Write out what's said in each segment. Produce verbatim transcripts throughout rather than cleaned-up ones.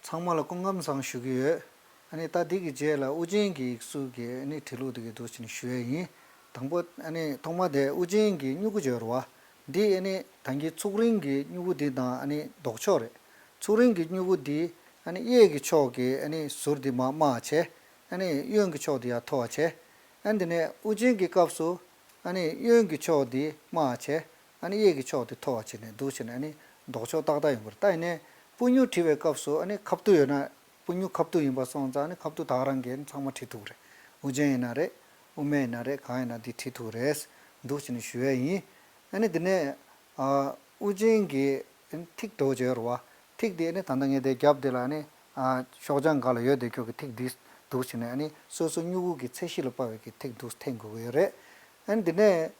ཚང་མ་ལ་སྐུ་ཁམས་བཟང་ཞུ་གི་ཡོད། ཨ་ནི་ད་འདི་གི་རྗེས་ལ་དབུ་ཅན་གྱི་ཡིག་གཟུགས་ཀྱི་ཨ་ནི་བྲིས་ལུགས་དེ་གི་འདུག་ཅེས་ནས་ཞུ་ཡས་ཡིན། དང་པོ་ཨ་ནི་ཐོག་མ་དེ་དབུ་ཅན་གྱི་སྨྱུ་གུ་བརྗོད་རོགས། འདི་ཨ་ནི་ད་གིན་ཚུགས་རིང་གི་སྨྱུ་གུ་འདི་དང་ཨ་ནི་ལྡོག་ཕྱོགས་རེད། ཚུགས་རིང་གི་སྨྱུ་གུ་འདི་ཨ་ནི་གཡས་ཀྱི་ཕྱོགས་ཀྱི་ཨ་ནི་ཟུར་འདི་མར་དམའ་བ་བྱས། ཨ་ནི་གཡོན་གྱི་ཕྱོགས་འདི་ཡར་མཐོ་བ་བྱས། ཨ་ནི་དེ་ནས་དབུ་ཅན་གྱི་སྐབས་སུ་ཨ་ནི་གཡོན་གྱི་ཕྱོགས་འདི་དམའ་བ་བྱས། ཨ་ནི་གཡས་ཀྱི་ཕྱོགས་དེ་མཐོ་བ་བྱས་ནས་འདུག་བྱས་ནས་ཨ་ནི་ལྡོག་ཕྱོགས་ཏག་ཏག་ཡོང་གི་རེད། ད་ཡིན་ནའི་སྤུ་སྨྱུག་བྲིས་པའི་སྐབས་སུ་ཨ་ནི་ཁ་བསྡུ་ཡོད་ན། སྤུ་སྨྱུག་ཁ་བསྡུ་ཡིན་པ་སོང་ཙང་ཨ་ནི་ཁ་བསྡུ་ད་ག་རང་གིས་ཚང་མ་བྲིས་ཐུབ་ཀྱི་རེད། དབུ་ཅན་ཡིན་ན་རེད། དབུ་མེད་ཡིན་ན་རེད། གང་ཡིན་ན་འདི་བྲིས་ཐུབ་ཀྱི་རེད། འདུག་བྱས་ནས་ཞུ་ཡས་ཡིན། ཨ་ནི་དེ་ནས་ཨ་དབུ་ཅན་གྱི་ཐིག་འགྲོ་བྱས་རོ་བ། ཐིག་དེ་ཨ་ནི་ད་ལྟ་ངས་དེ་རྒྱབ་དེ་ལ་ཨ་ནི་ཨ་ཤོག་བྱང་སྒང་ལ་ཡོད་དེ་ཁྱོད་ཀྱི་ཐིག་འདི་འདུག་བྱས་ནས་ཨ་ནི་སོ་སོ་སྨྱུ་གུ་གི་ཚད་གཞི་ལ་དཔག་པའི་གི་ཐིག་འདུག་འཐེན་དགོས་ཀྱི་ཡོད་རེད། ཨ་ནི་དེ་ནས་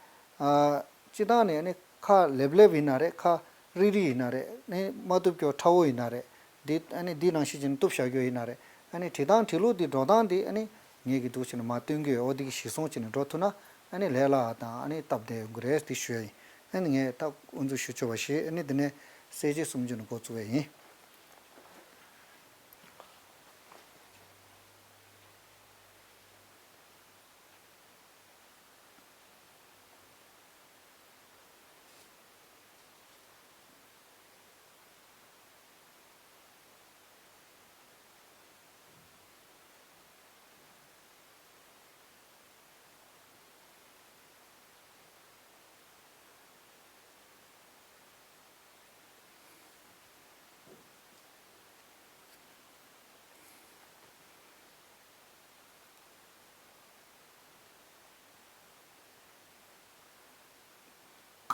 ཨ་སྤྱི་བཏང་ནས་ཨ་ནི་ཁ་ལེབ་ལེབ་ཡིན་ན་རེད། ཁ་རིལ་རིལ་ཡིན་ན་རེད། ཨ་ནི་མ་བཏུབ་ཀྱོག་ཁྲ་བོ་ཡིན་ན་རེད། འདི་ཨ་ནི་འདི་ནང་བཞིན་བྱས་ནས་གཏུབ་བཞག་རྒྱུ་ཡིན་ན་རེད། ཨ་ནི་བྲིས་སྟངས་བྲིས་ལུགས་འདི་འགྲོ་སྟངས་འདི་ཨ་ནི་ངེད་ཀྱི་འདུག་བྱས་ནས་མར་སྟོན་གྱི་ཡོད། འོ་འདི་གི་གཞིར་བཟུང་བྱས་ནས་འགྲོ་ཐུབ་ན་ཨ་ནི་ལས་སླ་བ་དང་ཨ་ནི་སྟབས་བདེ་ཡོང་གི་རེད་འདི་ཞུ་ཡ་ཡིན། ཨ་ནི་ངས་ད་དབུ་འཛུགས་ཞུ་ཆོག་པ་ཞིག་ཨ་ནི་འདི་ནས་གསལ་བྱེད་སུམ་ཅུ་ནས་འགོ་བཙུགས་པ་ཡིན།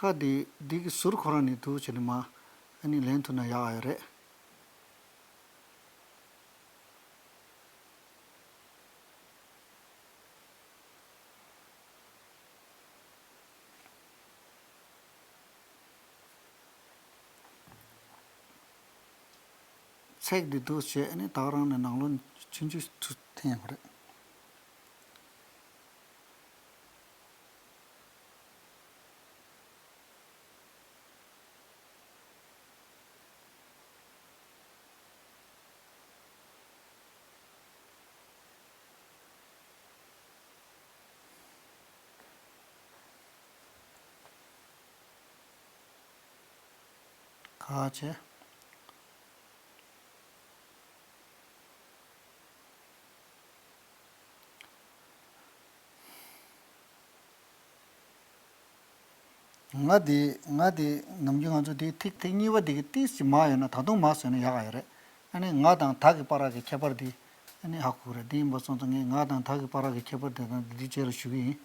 ཁ་དེ་འདི་གི་ཟུར་ཁོ་རང་ནས་འདུག་བྱས་ནས་མར་ཨ་ནི་ལེན་ཐུབ་ན་ཡག་ཡོད་རེད། ཚེག་འདི་འདུག་བྱས་ཨ་ནི་ད་ག་རང་ནས་ནང་ལོགས་ནས་ཆུང་ཆུང་ཞིག་འཐེན་ཡོང་གི་རེད། ཁ་ཆེ། ང་དེ་ང་དེ་ནམ་རྒྱུན་ང་ཚོ་དེ་ཐིག་ཐིག་གཉིས་པ་དེ་གི་ཏིས་ཀྱི་མ་ཡོད་ན་ད་དུང་མ་བཟོས་ན་ཡག་ཡོད་རེད། ཨ་ནི་ང་དང་ད་གི་བར་གི་ཁྱད་པར་དེ་ཨ་ནི་ཧ་གོ་གི་རེད། དེ་ཡིན་པ་སོང་ཙང་ངས་ང་དང་ད་གི་བར་གི་ཁྱད་པར་དེ་དང་དེ་རྗེས་ལ་ཞུ་གི་ཡིན།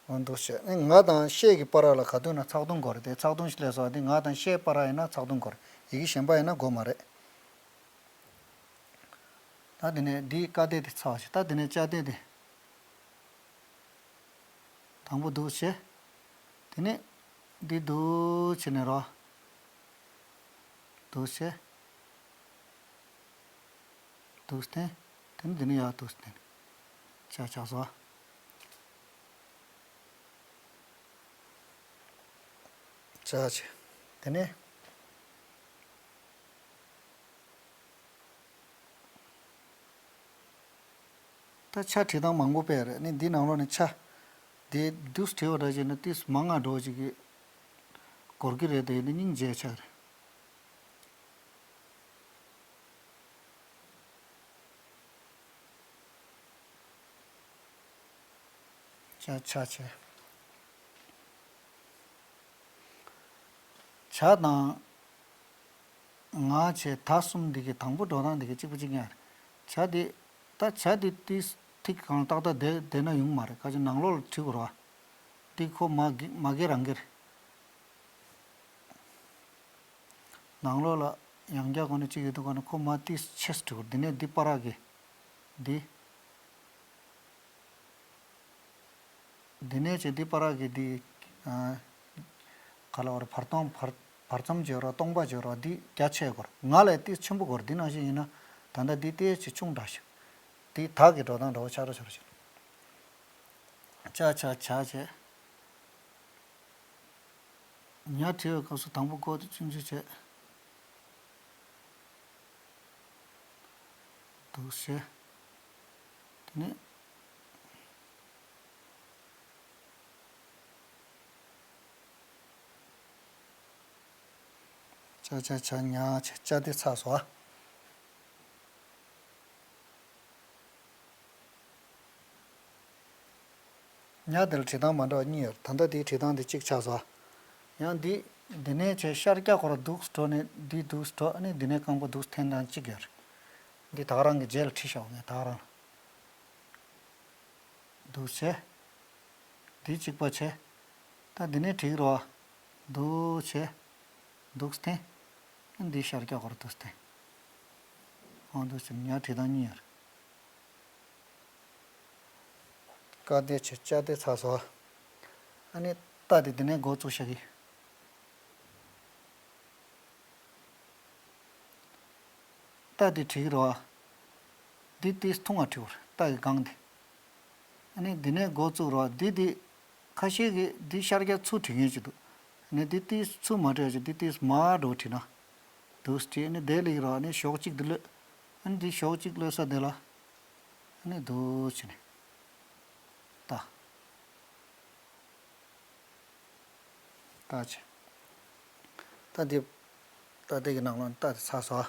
འོ་འདུག་བྱས། ཨེ་ང་དང་ཤད་ཀྱི་བར་ལ་ག་དུས་ན་ཚགས་དུང་དགོས་རེད་དེ། ཚགས་དུང་ཞིག་སླེབས་སོང་། དེ་ང་དང་ཤད་བར་ཡིན་ན་ཚགས་དུང་དགོས་རེད། ཡི་གེ་གཞན་པ་ཡིན་ན་དགོས་མ་རེད། ད་དེ་ནས་འདིའི་ཀ་དེ་དེ་ཚར་བ་ཞིག་ད་དེ་ནས་ཅ་དེ་དེ། དང་པོ་འདུག་བྱས། དེ་ནས་འདི་འདུག་བྱས་ནས་རོ། འདུག་བྱས། འདུག་བསྟན། དེ་ནས་འདི་ནས་ཡར་འདུག་བསྟན། ཆ་ཆགས་སོ། ཆ་ཆེ། དེ་ནས། ད་ཆ་བྲིས་སྟངས་མང་པོ་དཔེ་རེད། ནི་འདི་ནང་ལོགས་ནས་ཆ། འདི་འདུག་བྲིས་པ་འདྲ་བྱས་ན་ཏིས་མང་ང་འགྲོ་ཅིག་གི་འགོར་གི་རེད་དེ། ནི་སྙིང་རྗེ་ཆགས་རེད། ཆ་ཆ་ཆེ། ཆ་དང་། ང་བྱས་ད་གསུམ་འདི་གི་དང་པོ་འགྲོ་སྟངས་འདི་གི་གཅིག་པ་གཅིག་རྐྱང་རེད། བྱ་འདི། ད་བྱ་འདི་ཏིས་ཐིག་གང་ཏག་ཏག་བསྡད་བསྡད་ན་ཡོང་མ་རེད། ཁ་ཅིག་ནང་ལོགས་ལ་བྲིས་དགོས་རེད་བ། འདི་ཁོ་མ་གི་མ་གི་རང་གི་རེད། ནང་ལོགས་ལ་ཡང་བསྐྱར་གོ་ནས་གཅིག་ཡོད་དུས་གོ་ནས་ཁོ་མ་ཏིས་ཆེས་བྲིས་དགོས་རེད། འདི་ནས་འདི་བར་གི་འདི། འདི་ནས་བྱས་འདི་བར་གྱི་འདི། ཨ། ག་ལ་བར་བར་སྟོང་བར་བར་མཚམས་བརྗོད་རོགས། སྟོང་པ་བརྗོད་རོགས། འདི་རྒྱ་ཆེ་དགོས་རེད། ང་ལས་ཏིས་ཆེན་པོ་དགོས་རེད། འདི་ནང་བཞིན་ཡིན་ན་ད་ལྟ་འདི་ཏིས་ཆེ་ཆུང་འདྲ་ཞིག་འདི་དག་གི་འགྲོ་སྟངས་འདྲ་བོ་ཆགས་འགྲོ་ཆགས་འགྲོ་ཞིག་ཅ་ཆ་ཆ་བྱས། ཉ་བྲི་བའི་སྐབས་སུ་དང་པོ་སྒོ་དེ་ཆུང་ཆུང་བྱས། འདུག་བྱས། དེ་ནས། ཅ་ཆ་ཆ་ཉ་ཆ་ཅ་དེ་ཚར་སོང་ཨ། ཉ་དེ་ལ་བྲིས་སྟངས་མ་འདྲ་བ་གཉིས་ཡོད་རེད། ད་ལྟ་དེའི་བྲིས་སྟངས་དེ་གཅིག་ཆགས་སོང་ཨ། ཡང་འདི། འདི་ནས་བྱས་ཤར་རྒྱག་ཁོ་ར་འདུག་སེ་འགྲོ་ནས་འདི་འདུག་སེ་འགྲོ། ཨ་ནི་འདི་ནས་རྐང་པ་འདུག་སེ་འཐེན་སྟངས་གཅིག་ཡོད་རེད། འདི་ད་ག་རང་གི་རྗེས་ལ་བྲིས་བཞག་ངས་ད་ག་རང་ལ། འདུག་བྱས། འདི་གཅིག་པ་བྱས། ད་འདི་ནས་བྲིས་རོགས། འདུག་བྱས། འདུག་སྟེ། འདི་ཤར་རྒྱག་གོ་ར་འདུག་སྟེ། འོ་འདུག་བྱས་ཉ་བྲིས་སྟངས་གཉིས་ཡོད་རེད། ཀ་དེ་བྱས་ཅ་དེ་ཚར་སོང་། ཨ་ནི་ཏ་དེ་འདི་ནས་འགོ་བཙུགས་བཞག་གི། ཏ་དེ་བྲིས་རོགས། འདི་ཏིས་ཐུང་བ་བྲིས་པར་ཏ་གི་སྒང་དེ། ཨ་ནི་འདི་ནས་འགོ་བཙུགས་རོགས། འདི་འདི། ཁ་ཤས་ཀྱིས་འདི་ཤར་རྒྱག་ཚུར་བྲིས་མཁན་ཅིག་འདུག་ཨ་ནི་འདི་ཏིས་ཚུར་མ་བྲིས་ཅིག་འདི་ཏིས་མར་འགྲོ་བྲིས་ན། འདུག་སེ་བྲིས། ཨ་ནི་དེ་ལེགས་རོགས། ཨ་ནི་ཞོགས་གཅིག་འདི་ལོས། ཨ་ནི་འདི་ཞོགས་གཅིག་ལོས་ས་དེ་ལ། ཨ་ནི་འདུག་བྱས་ནས། ཏ། ཏ་བྱས། ཏ་འདི། ཏ་དེ་གི་ནང་ལོགས་ཏ་དེ་ཚར་སོང་ཨ།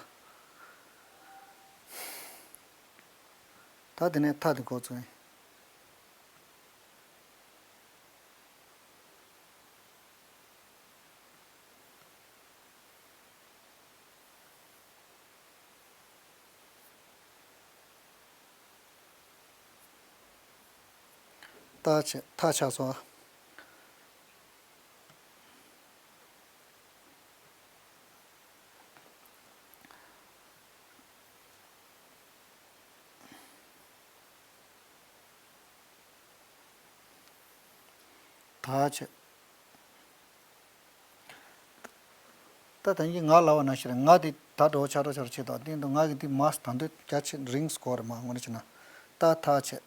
ད་དེ་ནས་ཐ་དེ་འགོ་བཙུགས་ཡིན། ཏ་ཆ་ཐ་ཆགས་སོང་། ཐ་ཆ། ད་ད་གིན་ང་ལབ་པ་ནང་བཞིན་རེད། ང་དེ་ད་འགྲོ་ཆགས་འགྲོ་ཆགས་འགྲོ་བྱེད་དང་། དེ་འདུག་ང་གི་དེ་མ་ད་འདོད་རྒྱ་ཆེ་རིང་སྐོར་རེད་མ་ངོ་ནས་བྱས་ན། ད་ཐ་ཆ།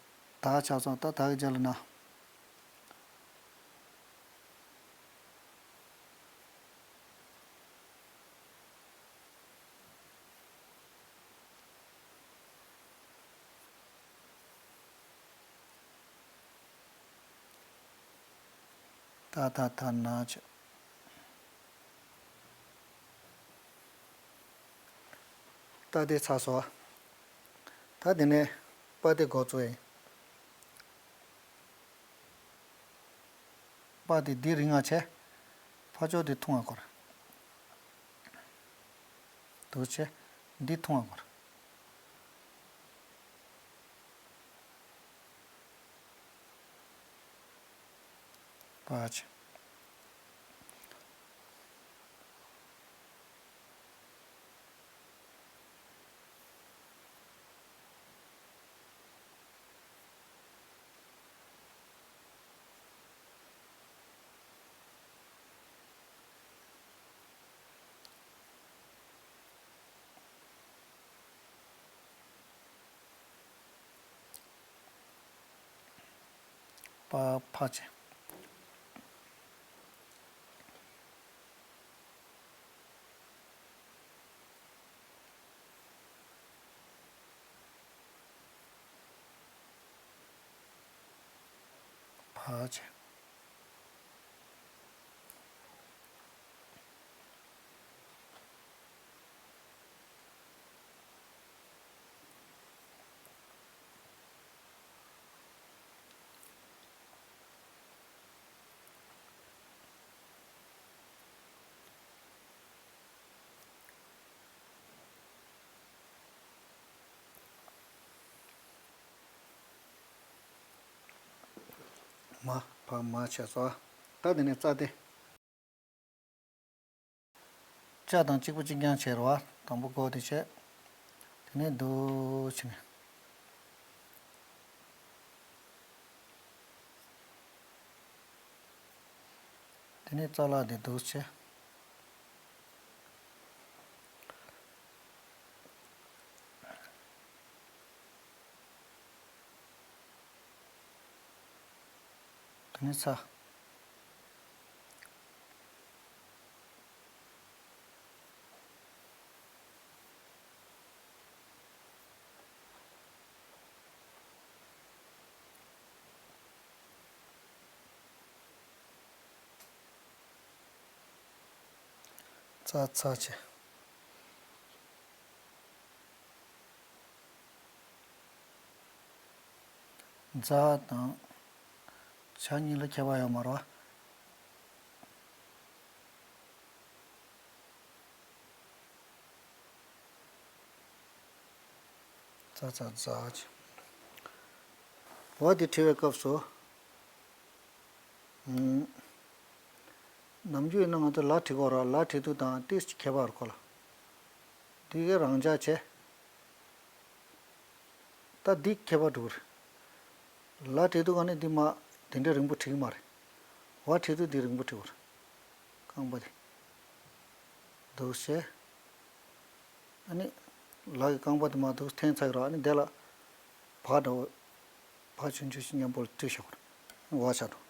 ད་ཆགས་སོང་། ད་ད་གི་རྗེས་ལ་ན། ད་ད་ད་ན་ཆ། ད་དེ་ཚར་སོང་། ད་དེ་ནས་པ་དེ་འགོ་བཙུགས་ཡིན། པ་དེ་འདི་རིང་ང་བྱས། ཕ་ཕྱོགས་དེ་ཐུང་བ་སྐོར། འདུག་བྱས། འདི་ཐུང་བ་སྐོར། པ་ཆ། པ་ཕ་ཆེ། ཕ་ཆེ། མ་ཕ་མ་ཆེ་སོ། ད་དེ་ནས་ཙ་དེ། ཅ་དང་གཅིག་པ་གཅིག་རྐྱང་བྱས་རེད་བ། དང་པོ་སྒོ་དེ་བྱས། དེ་ནས་འདུག་བྱས་ནས། དེ་ནས་རྩ་ལག་དེ་འདུག་བྱས། ནི་ཚ། ཚ་ཚ་བྱས། ཛ་དང་ཇ་གཉིས་ལ་ཁྱད་པར་ཡོད་མ་རེད་བ། ཙ་ཙ་ཙ་ཅི། འོ་དེ་བྲི་བའི་སྐབས་སུ། ཨུམ། ནམ་རྒྱུན་ཡིན་ན་ང་ཚོ་ལ་བྲི་དགོས་ར། ལ་བྲི་དུས་དང་ཏིས་ཀྱི་ཁྱད་པར་གོ་ལ། དེ་གའི་རང་འཇགས་བྱས། ད་འདི་ཁྱད་པར་འགྲོ་གི་རེད། ལ་བྲི་དུས་ག་ནས་འདི་མ་དེ་འདྲ་རིང་པོ་བྲི་གི་མ་རེད། འོ་བྲི་དུས་འདི་རིང་པོ་བྲི་དགོས་རེད། རྐང་པ་དེ། འདུག་བྱས། ཨ་ནི། ལག་གི་རྐང་པ་དེ་མ་འདུག་འཐེན་ཚར་ར། ཨ་ནི་དེ་ལ། བག་འདྲ་བོ། བག་ཆུང་ཆུང་ཞིག་མཉམ་པོ་ལ་བྲིས་བཞག་པར། འོ་ཆ་འགྲོ།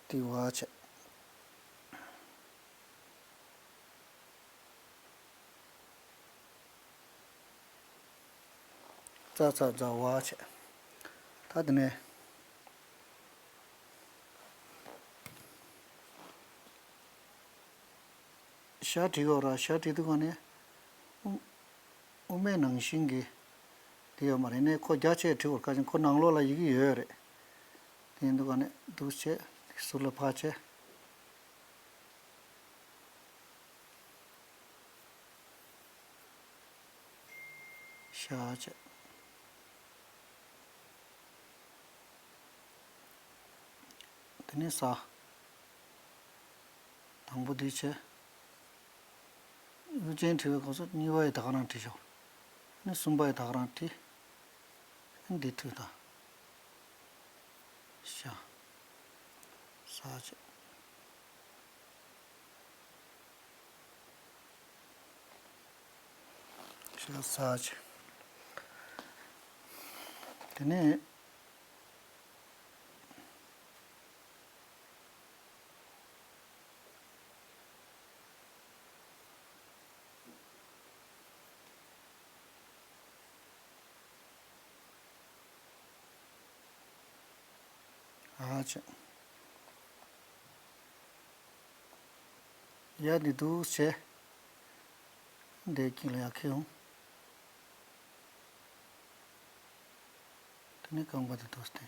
དེ་བ་ཆ། ཙ་ཙ་ཛ་བ་བྱས། ད་དེ་ནས། ཤ་བྲིས་ཡོད་ར། ཤ་བྲིས་དུས་ག་ནས། དབུ་དབུ་མའི་ནང་བཞིན་གྱི། དེ་ཡོད་མ་རེད། ནས་ཁོ་རྒྱ་ཆེ་བྲིས་ཡོད་ཁ་ཅིག་ཁོ་ནང་ལོགས་ལ་ཡི་གེ་ཡོད་རེད། དེ་ཡིན་དུས་ག་ནས་འདུག་བྱས། ཟུར་ལ་ཕར་བྱས། ཤ་བྱས། དེ་ནས་ས། དང་པོ་འདི་བྱས། གཡུ་ཅན་བྲི་བའི་སྐབས་སུ་གཉིས་པ་ཡི་ད་ག་རང་བྲིས་ཤོག་ནི་གསུམ་པ་ཡི་ད་ག་རང་བྲིས། འདི་མཐུད་དང་། ཤ། ས་བྱས། ཤ་ས་བྱས། དེ་ནས། ཨ་ཅེ། ཡ་འདི་འདུག་བྱས། འདི་དཀྱིལ་ལ་ཡར་འཁྱེར་ཡོང་། དེ་ནས་རྐང་པ་འདི་འདུག་སྟེ།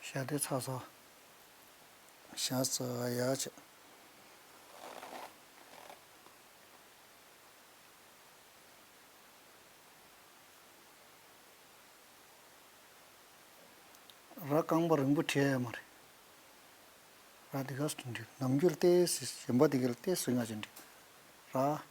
ཤ་དེ་ཚ་སོ། ཤ་ཚ་ཡ་ཆེ། ར་རྐང་པ་རིང་པོ་བྲིས་ཡ་མ་རེད། ར་འདི་ག་སུ་འགྲིག་ནམ་རྒྱུན་ལྟས་སི་གཞན་པ་འདི་ག་ལ་ལྟས་སུ་ང་ཅན་འགྲིག་ར།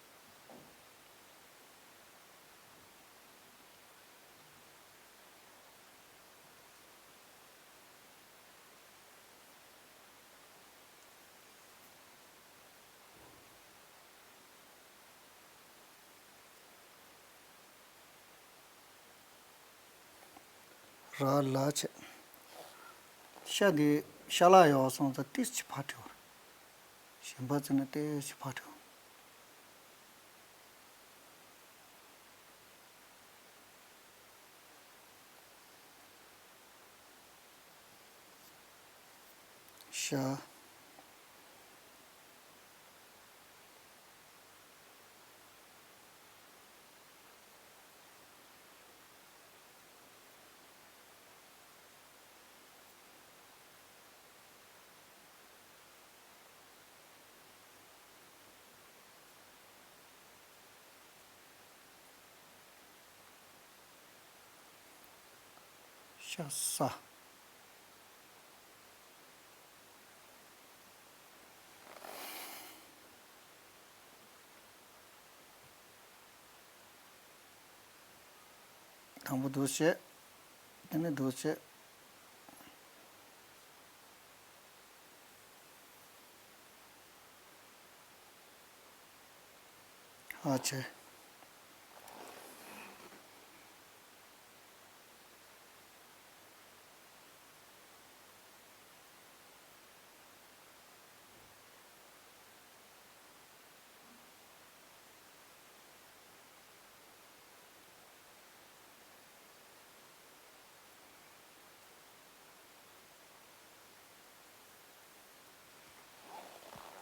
ར་ལ་བྱས། ཤ་འདི་ཤ་ལག་ཡོད་སོང་ཙང་ཏིས་ཅི་ཕར་བྲིའོ། གཞན་པ་ཙི་ན་ཏིས་ཅི་ཕར་བྲིའོ། ཤ། ཤ་ས། དང་པོ་འདུག་བྱས། ཨ་ནི་འདུག་བྱས། ཨ་ཆེ།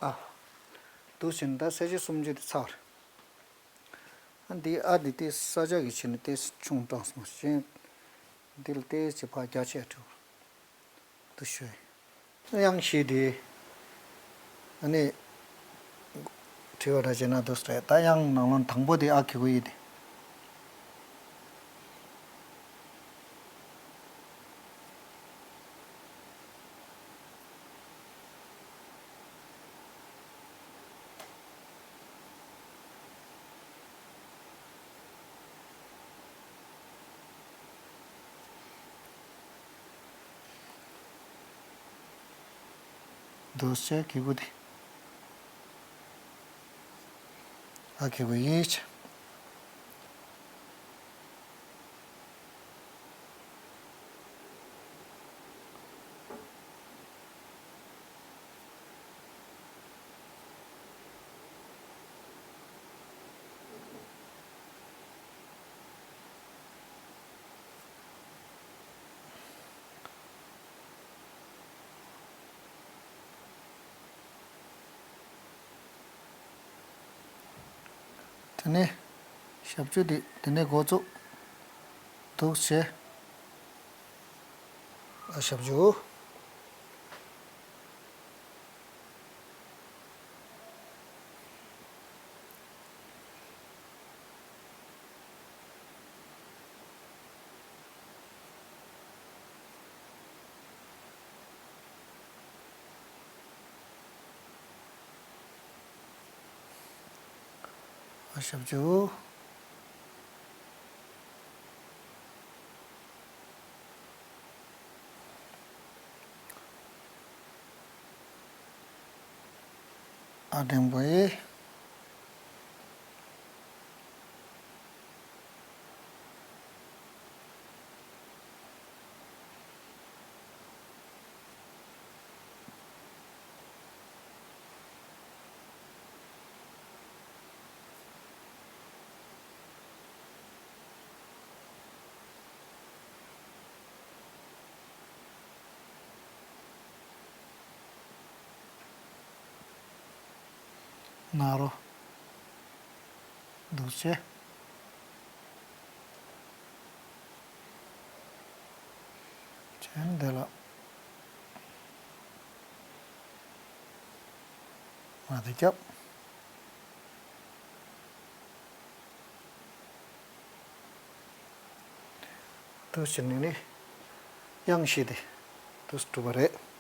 ཨ། འདུག་བྱས་ནས་ད་ས་བཅད་སུམ་ཅུ་དེ་ཚར་བ་རེད། ཨ་འདི་ཨ་འདི་ཏོག་ཙམ་ས་ཆ་གི་ཆ་ནས་ཏོག་ཙམ་ཆུང་དྲགས་སོང་ཞེས། འདི་ལ་ཏོག་ཙམ་ཕར་རྒྱ་ཆེ་འགྲོ། འདུག་ཞུ། དབྱངས་བཞི་དེ། ཨ་ནི། བྲིས་པ་འདྲ་བྱས་ན་འདུག་སེ་རེད། ད་དབྱངས་ནང་ལོགས་དང་པོ་དེ་ཨ་གི་གུ་ཨི་དེ། འདུག་སེ་གི་གུ་དེ། ཨ་གི་གུ་ཨི་བྱས། དེ་ནས་ཞབས་ཀྱུ་འདི་དེ་ནས་འགོ་བཙུགས། འདུག་བྱས། ཨ་ཞབས་ཀྱུ། ཨ་ཞབས་ཀྱུ། ཨ་འགྲེང་བུ་ཨི། ན་རོ། འདུག་བྱས། བྱས་ནས་འདི་ལ། མ་དེ་རྒྱབ། འདུག་བྱས་ནས་ནི། དབྱངས་བཞི་དེ། འདུག་སེ་གྲུབ་པ་རེད།